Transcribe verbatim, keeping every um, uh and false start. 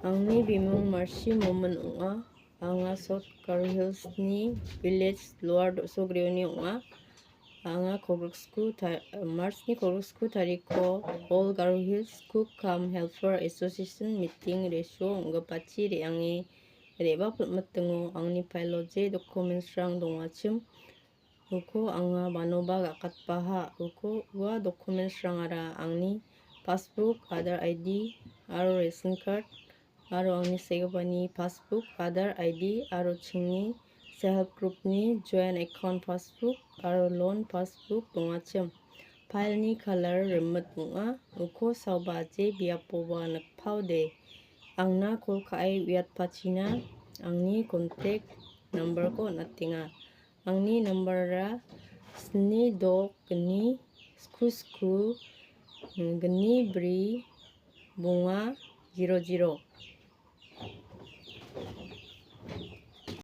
Angni bimung Marsi Momin ong·a. Anga South Garo Hills-ni village Lower Do·sogrioni ong·a. Anga kolgriksku ta-, March-ni kolgriksku tariko All Garo Hills Cook cum Helper Association meeting ratio ong·gipachi re·ange re·bak pil·mitingo angni file-o je documents-rang dongachim, uko anga banoba ga·katbaha. Uko ua documents-rangara angni passbook, Aadhaar I D aro ration card aro angni segipani passbook, Aadhaar I D aro chingni self help group-ni joint account passbook aro loan passbook dongachim. File-ni colour rimit ong·a. Uko saobaje biapoba nikpaode. Angna call ka·e uiatpachina angni contact number-ko on·atenga. Angni number-ra sni dok gni sku sku gni bri bonga zero zero.